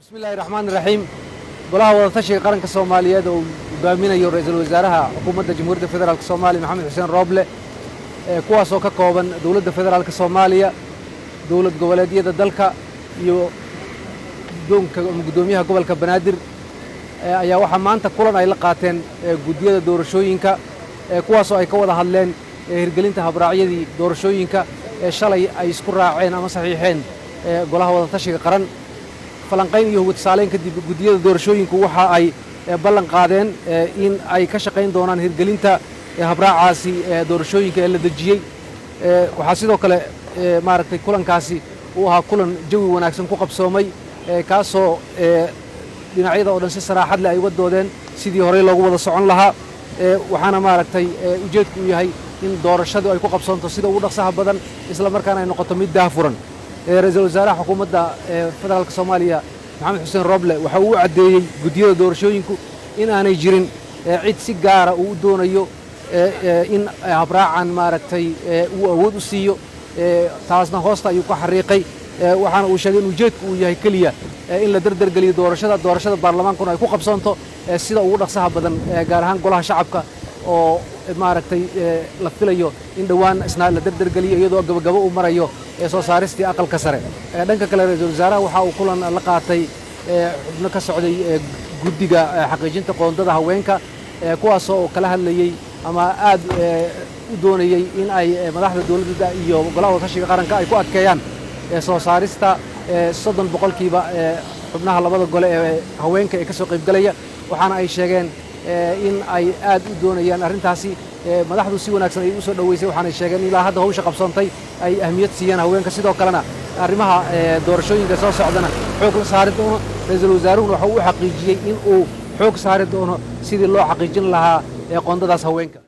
Bismillahi raxmaani raxiim. Golaha Wadatashiga Qaranka Soomaaliyeed oo uu hogaaminayo Ra-iisul Wasaaraha Xukuumadda Jamhuuriyadda Federaalka Soomaaliya, Maxamed Xuseen Rooble, kuwaasoo ka kooban Dowladda Federaalka Soomaaliya, dowlad goboleedyada dalka iyo guddoonka ama guddoomiyaha gobolka Banaadir, ayaa waxaa maanta kulan ay la qaateen guddiyada doorashooyinka, kuwaasoo ay ka wada hadleen hirgelinta habraacyadii doorashooyinka ee shalay ay isku raaceen ama saxiixeen Golaha Wadatashiga Qaran. Falanqayn iyo hugatusaaleyn kadib, guddiyada doorashooyinku waxa ay ballan qaadeen in ay ka shaqayn doonaan hirgelinta habraacaasi doorashooyinka ee la dejiyey. Waxaa sidoo kale maaragtay kulankaasi uu ahaa kulan jawi wanaagsan ku qabsoomay, kaasoo dhinacyada oo dhan si saraaxad leh ay uga doodeen sidii horey loogu wada socon lahaa. Waxaana maaragtay ujeedku uu yahay in doorashadu ay ku qabsoonto sida ugu dhaqsaha badan, isla markaana ay noqoto mid daahfuran. Ra-iisul Wasaaraha Xukuumadda Federaalka Soomaaliya, Maxamed Xuseen Roble, waxa uu u caddeeyey guddiyada doorashooyinku in aanay jirin cid si gaara uu u doonayo in habraacan maaragtay uu awood u siiyo. Taasna hoosta ayuu ka xariiqay, waxaana uu sheegay in ujeedku uu yahay keliya in la derdergeliyo doorashada baarlamaankuna ay ku qabsoonto sida ugu dhaqsaha badan, gaar ahaan Golaha Shacabka oo maaragtay la filayo in dhowaan isna la derdergeliyo, iyadoo gabagabo uu marayo soo saaristii Aqalka Sare. Dhanka kale, Ra-iisul Wasaaraha waxa uu kulan la qaatay xubno ka socday guddiga xaqiijinta qoondada haweenka, kuwaasoo kala hadlayey ama aad u doonayey in ay madaxda dowladda iyo Golaha Wadatashiga Qaranka ay ku adkeeyaan soo saarista 30% xubnaha labada gole ee haweenka ee ka soo qaybgalaya. Waxaana ay sheegeen in ay aad u doonayaan arrintaasi. Madaxdu si wanaagsan ay u soo dhoweysay, waxaanay sheegeen ilaa hadda hawsha qabsoontay ay ahmiyad siiyeen haweenka, sidoo kalena arrimaha doorashooyinka soo socdana xoog la saari doono. Ra-iisul wasaaruhuna waxa uu u xaqiijiyey in uu xoog saari doono sidii loo xaqiijin lahaa qoondadaas haweenka.